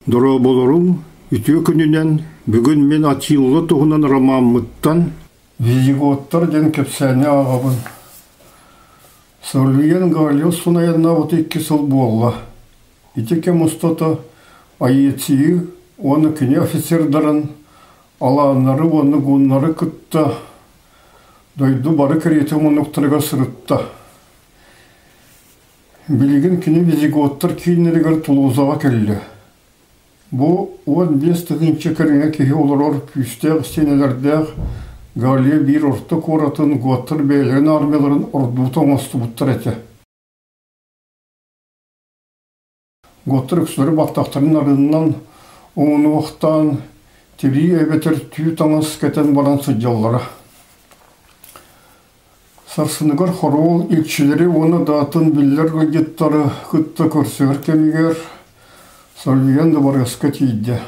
Дорооболоруҥ, үтүө күнүнэн! Бүгүн мин Атилла туһунан ромаммыттан «Визиготтар» диэн кэпсээни ааҕабын. Сарвиен Галлиус сунайаннаабыта 2 сыл буолла. Ити кэм устата Аецийы уонна кини офицердарын алааннары уонна гуннары кытта дойду бары кэриэтэ муннуктарыгар сырытта. Билигин кини визиготтар кииннэригэр Тулузаҕа кэллэ. Бу 15 тыһыынча кэриҥэ киһи олорор күүстээх истиэнэлэрдээх Галлия биир орто куоратын готтар бэйэлэрин армияларын ордуута оҥостубуттар этэ. Готтар үксүлэри баттахтарын арыынан оҥунуохтаан, тирии эбэтэр түү таҥас кэтэн баран сылдьаллара. Сарсыныгар хоруол илчилэри уонна да атын биллэр ыалдьыттары кытта көрсүһэр кэмигэр Саргыйан дыбарыаска тиийдэ.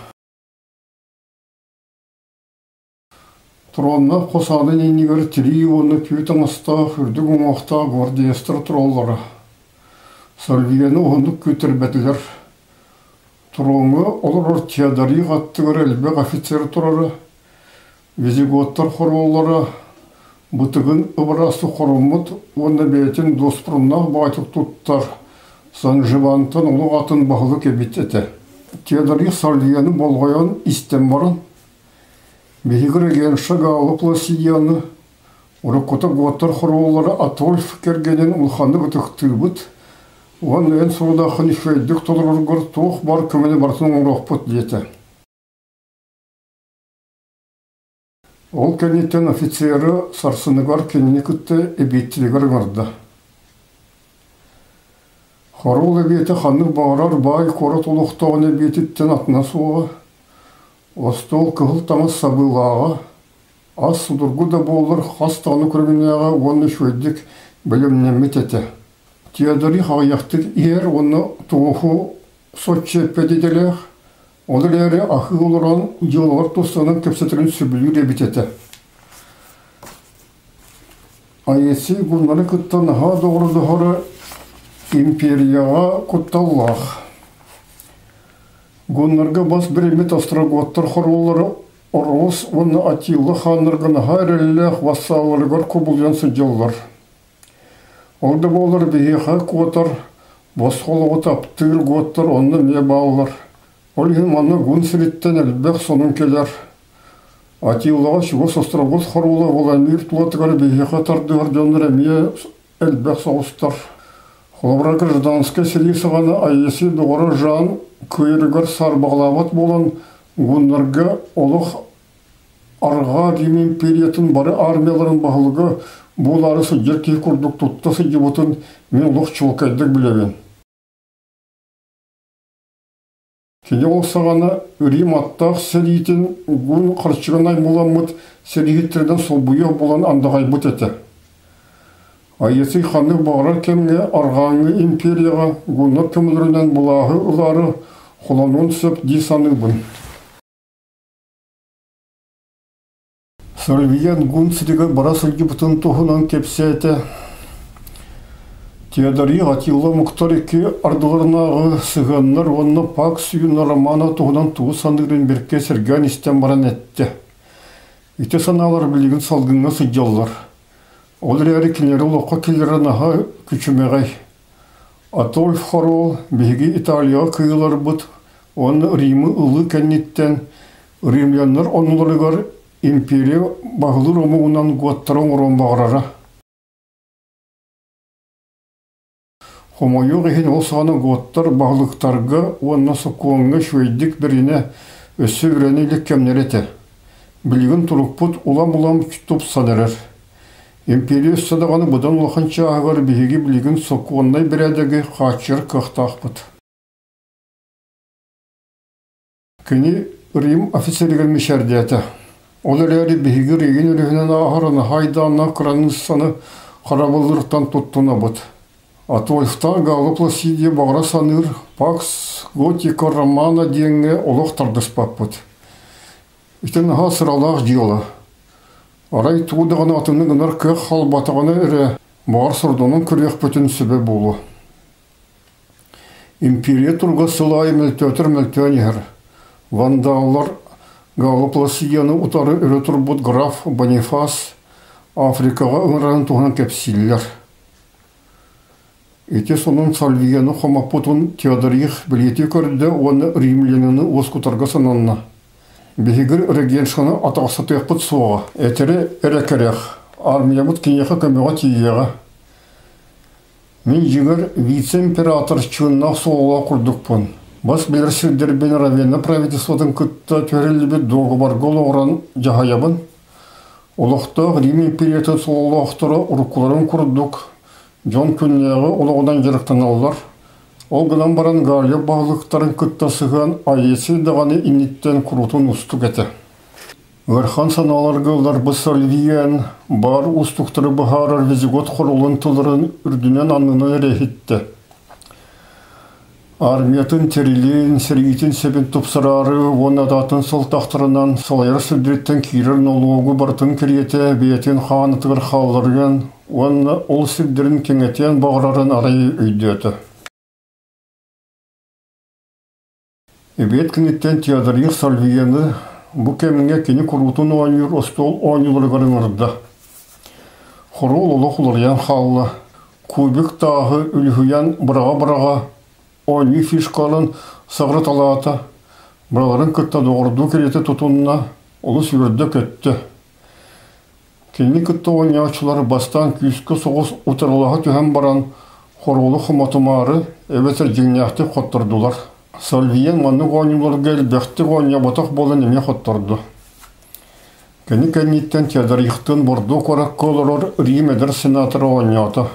Троннаах хос аанын иннигэр тирии уонна түү таҥастаах, үрдүк уҥуохтаах гвардеецтар тураллара. Саргыйаны уһуннук күүттэрбэтилэр. Троҥҥа олорор Теодорих аттыгар элбэх офицер турара, Визиготтар хоруоллара бытыгын ыбыраастык хоруммут уонна бэйэтин дуоспуруннаах баҕайытык туттар Санживантан олох атын баһылык эбит этэ. Теодорих Сальяны болҕойон истэн баран, биһиги регенша Гаала Пласидианы, уруккута готтар хоруоллара Атольф кэргэнин улаханнык ытыктыыбыт уонна эн сорудаххын үчүгэйдик толороргор туох баар көмөнү барытын оҥоруохпут диэтэ. Ол кэнниттэн офицеры сарсыныгар кинини кытта эбиэттиригэр ыҥырда. Хоруол эбиэтэ ханнык баҕарар баай куорат олохтооҕун эбиэтиттэн атына суоҕа, остуол кыһыл таҥас сабыылааҕа, ас судургу да буоллар хас даҕаны көрүҥнээҕэ уонна үчүгэйдик бэлэмнэммит этэ. Теодорих аҕыйахтык иһэр уонна туоһу соччо эппэт идэлээх, Ол эрээри аһыы олорон дьыалалар тустарынан кэпсэтэрин сөбүлүүр эбит этэ. Аэций гуннары кытта наһаа доҕордоһоро империяҕа кутталлаах. Гуннарга бас бириммит остроготтар хоруоллара Ороос уонна Атилла хааннарга наһаа эрэллээх вассалларыгар кубулуйан сылдьаллар. Ол да буоллар биһиэхэ куотар, босхо олоҕу таптыыр готтар онно эмиэ бааллар. Ол иһин манна гун сириттэн элбэх сонун кэлэр. Атилаҕа чугас Острогос хоруола Владимир тулатыгар биһиэхэ тардыһар дьоннор эмиэ элбэх соҕустар. Холобура, гражданскай сэрии саҕана Аеси доҕоро Жан кыайарыгар саарбаҕалаабат буолан, гуннарга олох Арҕаа Рим империятын бары армияларын баһылыга буолаары сылдьар киһи курдук тутта сылдьыбытын мин олох чуолкайдык билэбин. Кини ол саҕана Рим аттаах сэриитин угун харчыга наймыламмыт сэрииһиттэринэн солбуйуох буолан андаҕайбыт этэ. Аеций ханнык баҕарар кэмҥэ Арҕааҥҥы империяҕа гуннар көмөлөрүнэн былааһы ылаары холонуон сөп дии саныыбын. Сарвиян гун сиригэр бара сылдьыбытын туһунан кэпсээтэ. Теодорий Атилла Муктар икки ардыларынааҕы сыһыаннар уонна Пакс Юна романа туһунан тугу саныырын бэркэ сэргээн истэн баран эттэ. Ити санаалар билигин салгыҥҥа сылдьаллар. Ол эрээри кинилэри олоххо киллэрэ наһаа күчүмэҕэй. Адольф Хоруол биһиги Италияҕа кыайыыларбыт уонна Римы ылыы кэнниттэн римляннар оннуларыгар империя баһылыыр омугунан готтары оҥоруон баҕарара. Хомойуох иһин ол саҕана готтар баһылыктарга уонна сокуоҥҥа үчүгэйдик бэринэ өссө үөрэнэ илик кэмнэрэ этэ. Билигин турукпут улам-улам тупсан эрэр. Империя өссө даҕаны быдан улахан чааһыгар биһиги билигин сокуоннай бэрээдэги хааччыйар кыахтаахпыт. Кини Рим офицерыгар мичээрдээтэ. Ол эрээри биһиги Рейн өрүһүнэн ааһар наһаа айдааннаах кыраныыссаны харабыллыыртан туттунабыт. Атольфтаах Гаала Пласидия баҕара саныыр Пакс Готика Романа диэҥҥэ олох тардыспаппыт. Ити наһаа сыралаах дьыала. Арай тугу даҕаны атыны гынар кыах хаалбатаҕына эрэ, баҕар сордонон көрүөхпүтүн сөбө буолуо. Империя туруга сыл аайы мөлтөөтөр мөлтөөн иһэр. Вандаллар Галлопласияны утары өрө турбут граф Бонифас Африкаҕа ыҥырарын туһунан кэпсииллэр. Ити сонун Сальвияны хомоппутун Теодорих бэлиэтии көрдө уонна римлянины уоскутарга сананна. Биһиги регеншаны атаҕастатыахпыт суоҕа, этэри эрэ кэрэх, армиябыт киниэхэ көмөҕө тиийиэҕэ. Мин дьиҥэр вице-император чыыннаах суоллаах курдукпун. Бас билэр сирдэрбин Равенна правительствотын кытта түһэриллибит дуогабарга олоҕуран дьаһайабын. Олохтоох Рим империятын сололоохторо уруккуларын курдук дьон күннээҕи олоҕунан дьарыктаналлар. Ол гынан баран Галия баһылыктарын кытта сыһыан Аэций даҕаны инниттэн куруутун уустук этэ. Ыарахан санааларга ылларбыт Сальвиен баар уустуктары быһаарар визигот хорулун тылларын үрдүнэн-аннынан эрэ иһиттэ. Армиятын тэрилин, сэриитин сэбин тупсараары уонна даатын сылтахтарынан салайар сирдэриттэн киирэр нолуогу барытын кэриэтэ бэйэтин хаанатыгар хаалларыан уонна ол сирдэрин кэҥэтиэн баҕарарын арай өйдөөтө. Эбиэт киниттэн Теодорих Сальвияны бу кэмҥэ кини куруутун оонньуур остуол оонньууларыгар ыҥырда. Хоруол олох уларыйан хаалла. Кубик тааһы үлүһүйэн быраҕа-быраҕа оонньуу фишкаларын саҕырыталаата, быраларын кытта доҕордуу кэриэтэ тутунна, олус үөрдэ-көттө. Кинини кытта оонньооччулар бастаан күүскэ соҕус утарылаһа түһэн баран, хоруолу хомотумаары эбэтэр дьиҥнээхтик хоттордулар. Сальвиен маннык оонньууларга элбэхтик оонньооботох буолан эмиэ хотторду. Кини кэнниттэн Теодорихтыын Бордо куоракка олорор Рим эдэр сенатора оонньоото.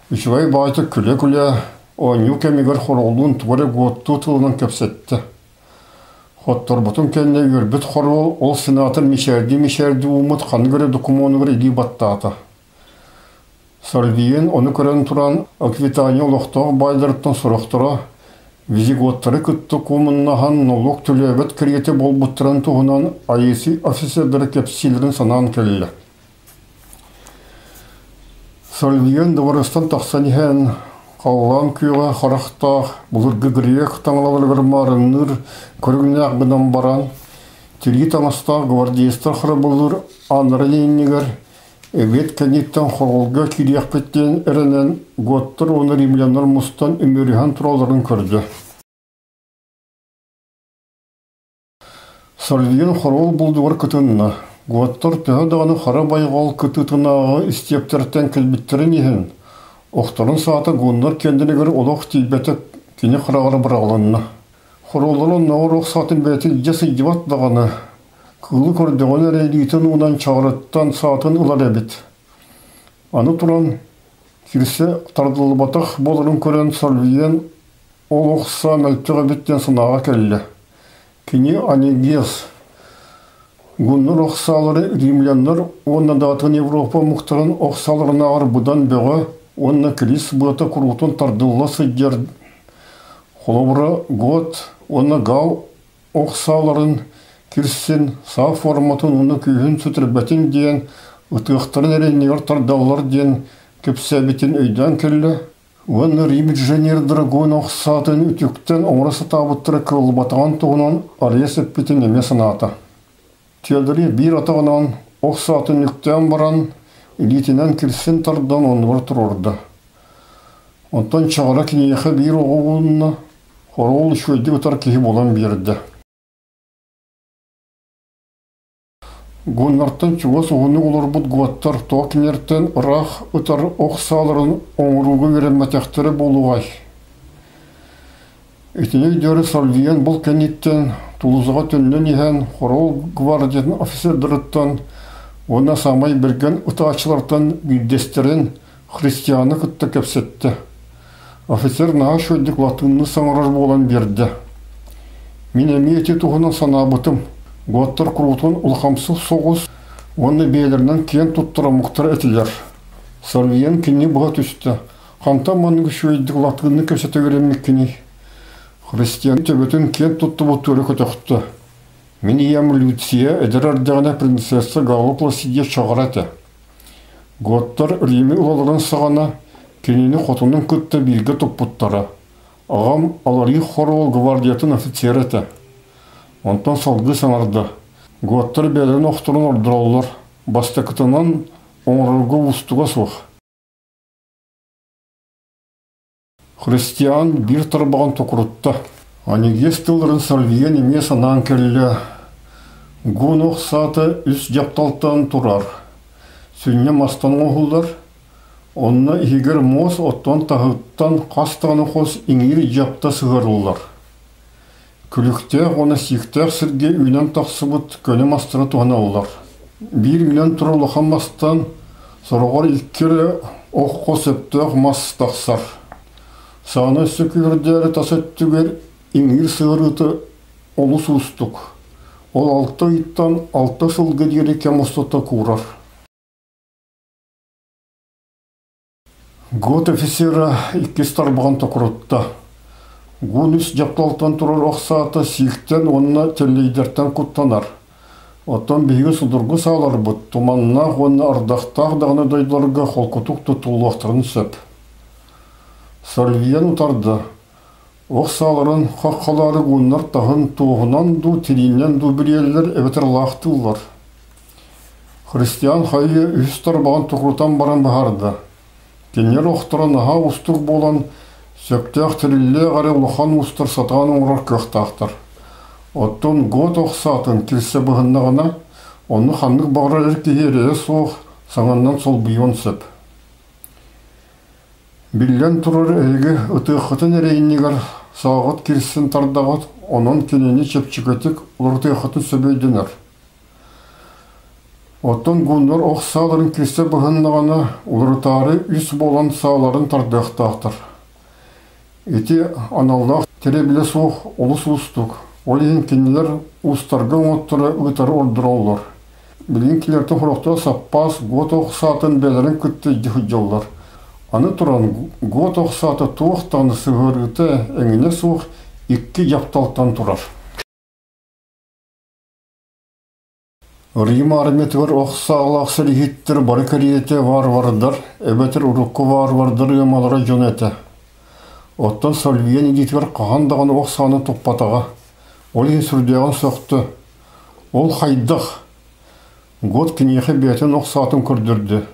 Үчүгэй баайта күлэ-күлэ оонньуу кэмигэр хоруоллуун тугу эрэ гуоттуу тылынан кэпсэттэ. Хотторбутун кэннэ үөрбүт хоруол ол сенатор мичээрдии-мичээрдии ууммут ханнык эрэ докумуонугар илии баттаата. Сальвиен ону көрөн туран Аквитания олохтоох баайдарыттан сорохторо визиготтары кытта куомуннаһан нолуок төлөөбөт кэриэтэ буолбуттарын туһунан АИСИ офицердара кэпсииллэрин санаан кэллэ. Сальвиен дыбарыастан тахсан иһэн халлаан күөҕэ харахтаах былыргы грек таҥалаларыгар маарынныыр көрүҥнээх гынан баран тирии таҥастаах гвардеецтар харабыллыыр ааннарын иннигэр эбиэт кэнниттэн хоруолга киириэхпит диэн эрэнэн готтар уонна римляннар мустан үмүөрүһэн туралларын көрдө. Сальвиен хоруол булдугар кытынна. Готтар төһө даҕаны хара байҕал кытыытынааҕы истиэптэртэн кэлбиттэрин иһин, охторун саата гуннар кэннилэригэр олох тиийбэтэ кини хараҕар быраҕылынна. Хоруоллар оннооҕор ох саатын бэйэтэ илдьэ сылдьыбат даҕаны, кыылы көрдөҕүнэ эрэ илиитин уунан чаҕарыттан саатын ылар эбит. Аны туран, кирсэ тардыллыбатах буоларын көрөн Сальвиен ол ох саа мөлтөх эбит диэн санааҕа кэллэ. Кини Анегиас, гуннар ох саалары римляннар уонна даатын Европа омуктарын ох сааларынааҕар быдан бөҕө уонна кирис быата куруутун тардылла сылдьар. Холобура, гот уонна гал ох сааларын кирсин, саа форматын уонна күүһүн сүтэрбэтин диэн ытыахтарын эрэ иннигэр тардаллар диэн кэпсээбитин өйдөөн кэллэ. Уонна Рим инженер Драгон ох саатын үтүктэн оҥоро сатаабыттара кыаллыбатаҕын туһунан арыйа сыппытын эмиэ санаата. Теодори биир атаҕынан ох саатын үктээн баран, илиитинэн кирсин тардан оннугар туруорда. Онтон чаҕара киниэхэ биир оҕо уунна, хоруол үчүгэйдик ытар киһи буолан биэрдэ. Гуннартан чугас уһуннук олорбут гуаттар тоҕо кинилэртэн ыраах ытар ох сааларын оҥорууга үөрэммэтэхтэрэ буолуоҕай? Итини өйдөөрү Сальвиен бұл кэнниттэн Тулузаҕа төннөн иһэн Хоруол гвардиятын офицердарыттан уонна саамай бэргэн ытааччылартан биирдэстэрин Христианы кытта кэпсэттэ. Офицер наһаа үчүгэйдик латыынныы саҥарар буолан биэрдэ. Мин эмиэ ити туһунан санаабытым. Готтар куруутун улахамсык соҕус уонна бэйэлэринэн киэн туттар омуктар этилэр. Сарыйан кини быһа түстэ. Хантан маннык үчүгэйдик латыынныы кэпсэтэ үөрэммиккиний? Христиан төбөтүн киэн туттубут туора көтөхтө. Мин ийэм Люция эдэр эрдэҕинэ принцесса Галла Пласидия чаҕара этэ. Готтар Римы ылалларын саҕана кинини хотунун кытта бииргэ туппуттара. Аҕам Аларий Хоруол гвардиятын офицера этэ. Онтон салгыы саҥарда: «Готтар бэйэлэрин охторун ордороллор, бастакытынан оҥорорго уустуга суох. Христиан биир тарбаҕын токурутта. Анегиес тылларын Сальвиен эмиэ санаан кэллэ. Гун ох саата үс дьапталтан турар. Сүнньэ мастан оҥоһуллар. Онно иһигэр муос оттон таһыттан хас даҕаны хос иҥиир дьапта сыһыарыллар. Күлүктээх уонна сииктээх сиргэ үүнэн тахсыбыт көнө мастары туһаналлар. Биир үүнэн турар улахан мастан сороҕор икки эрэ оххо сөптөөх мас тахсар. Сааны өссө күүрдээри тас өттүгэр иҥиир сыһыарыыта олус уустук. Ол алта ыйтан алта сылга диэри кэм устата куурар. Гот офицера иккис тарбаҕын токурутта. Гун үс дьапталтан турар ох саата сииктэн уонна тэллэйдэртэн куттанар. Оттон биһиги судургу сааларбыт туманнаах уонна ардахтаах даҕаны дойдуларга холкутук туттуллуохтарын сөп. Сальвиен утарда. Ох сааларын хаххалаары гуннар таһын туоһунан дуу, тириинэн дуу билиэллэр эбэтэр лаахтыыллар. Христиан хайыы үһүс тарбаҕын тукрутан баран баһаарда. Кинилэр охторо наһаа уустук буолан, сөптөөх тэриллээх эрэ улахан уустар сатаан оҥорор кыахтаахтар. Оттон гот ох саатын кирсэ быһыннаҕына, ону ханнык баҕарар эр киһи эрэйэ суох саҥаннан солбуйуон сөп. Биллэн турар, эһиги ытыаххытын эрэ иннигэр сааҕыт кирсин тардаҕыт, онон кинини чэпчэкитик уларытыаххытын сөп өйдөнөр. Оттон гуннар ох сааларын кирсэ быһыннаҕына, уларытаары үс буолан сааларын тардыахтаахтар. Ити аналлаах тэрэбилэ суох олус уустук. Ол иһин кинилэр уустарга оҥотторо ыытары ордороллор. Билигин кинилэртэн сорохторо саппаас гот ох саатын бэйэлэрин кытта илдьэ сылдьаллар. Аны туран, гот ох саата туох даҕаны сыһыарыыта эҥинэ суох икки дьапталтан турар. Рим армиятыгар ох саалаах сэрииһиттэр бары кэриэтэ варвардар эбэтэр урукку варвардар ыамалара дьон этэ. Оттон Сальвиен илиитигэр хаһан даҕаны ох сааны туппатаҕа. Ол иһин сүрдээҕин сөхтө. Ол хайдах? Гот киниэхэ бэйэтин ох саатын көрдөрдө.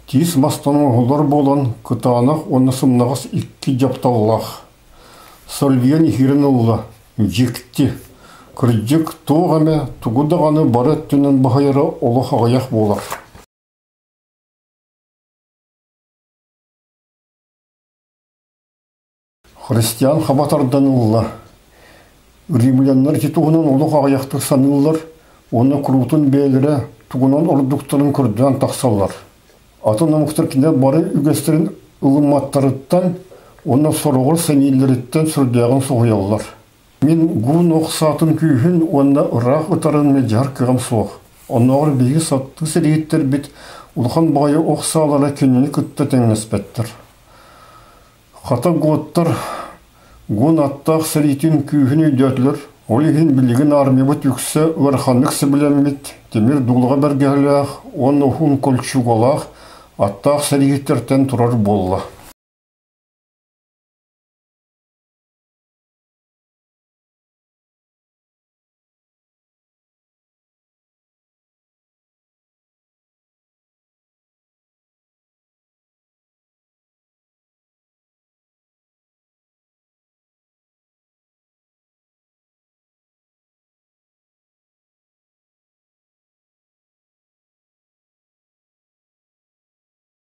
Тиис мастан оҥоһуллар буолан, кытаанах уонна сымнаҕас икки дьапталлаах. Сальвиен иһиирэн ылла. Дьикти. Кырдьык, туох эмэ, тугу даҕаны бары өттүнэн баһыйара олох аҕыйах буолар. Христиан хаба тардан ылла. Римляннар ити туһунан олох аҕыйахтык саныыллар уонна куруутун бэйэлэрэ тугунан ордуктарын көрдөөн тахсаллар. Атын омуктар кинилэр бары үгэстэрин ылымматтарыттан уонна сороҕор сэнииллэриттэн сүрдээҕин соһуйаллар. Мин гуун ох саатын күүһүн уонна ыраах ытарын мэлдьэһэр кыаҕым суох. Оннооҕор биһиги саттыы сэрииһиттэрбит улахан баҕайы ох саалара кинини кытта тэҥнэспэттэр. Хата готтар гун аттаах сэриитин күүһүн өйдөөтүлэр. Ол иһин билигин армиябыт үксэ ыараханнык сэбилэммит, тимир дуулаҕа бэргэһэлээх уонна уһун кольчугалаах аттаах сэрииһиттэртэн турар буолла.